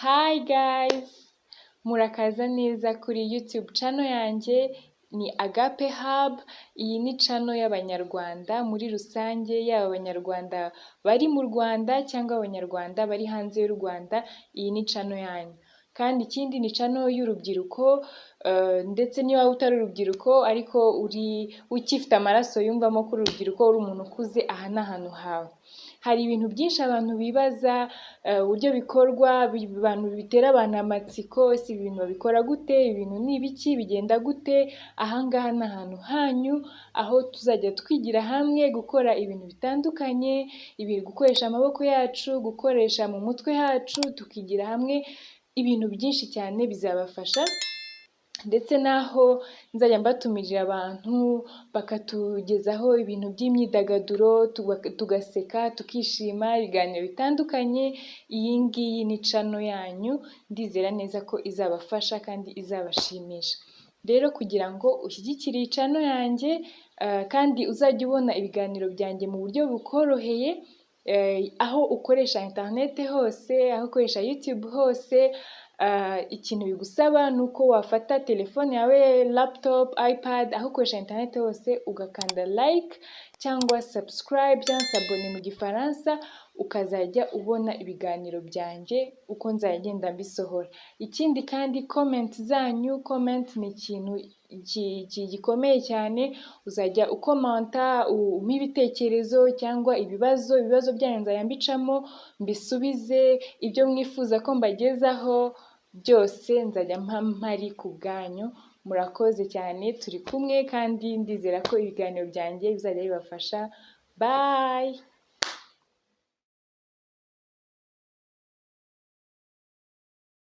Hi guys! Murakaza neza kuri YouTube channel yanjye, ni Agape Hub. Iyi ni channel y'Abanyarwanda muri rusange, yaba Abanyarwanda bari mu Rwanda cyangwa Abanyarwanda bari hanze y'u Rwanda, iyi ni channel yanyu. Kandi ikindi, ni channel y'urubyiruko, ndetse niba waba utari urubyiruko ariko uri ukifite amaraso yumvamo ko uri urubyiruko, uri umuntu ukuze, aha ni ahantu hawe. Hari ibintu byinshi abantu bibaza, uburyo bikorwa, abantu bitera abantu amatsiko: ese ibi bintu babikora gute? Ibi bintu ni ibiki? Bigenda gute? Aha ngaha ni ahantu hanyu, aho tuzajya twigira hamwe gukora ibintu bitandukanye, ibi gukoresha amaboko yacu, gukoresha mu mutwe hacu, tukigira hamwe ibintu byinshi cyane bizabafasha, ndetse n'aho nzajya mbatumirira abantu bakatugezaho ibintu by'imyidagaduro, tugaseka, tukishima, ibiganiro bitandukanye. Iyi ngiyi ni channel yanyu, ndizera neza ko izabafasha kandi izabashimisha. Rero kugira ngo ushyigikire iyi channel yanjye kandi uzajye ubona ibiganiro byanjye mu buryo bukoroheye, aho ukoresha interineti hose, aho ukoresha YouTube hose, ikintu bigusaba ni uko wafata telefone yawe, laptop, iPad, aho ukoresha interineti hose, ugakanda like cyangwa subscribe cyangwa s'abonner mu Gifaransa, ukazajya ubona ibiganiro byanjye uko nzajya ngenda mbisohora. Ikindi kandi, comment zanyu, comment ni ikintu gikomeye cyane. Uzajya ukomanta, umpe ibitekerezo cyangwa ibibazo, ibibazo byanyu nzajya mbicamo mbisubize, ibyo mwifuza ko mbagezaho byose nzajya mpari ku bwanyu. Murakoze cyane, turi kumwe kandi ndizera ko ibiganiro byanjye bizajya bibafasha. Bye!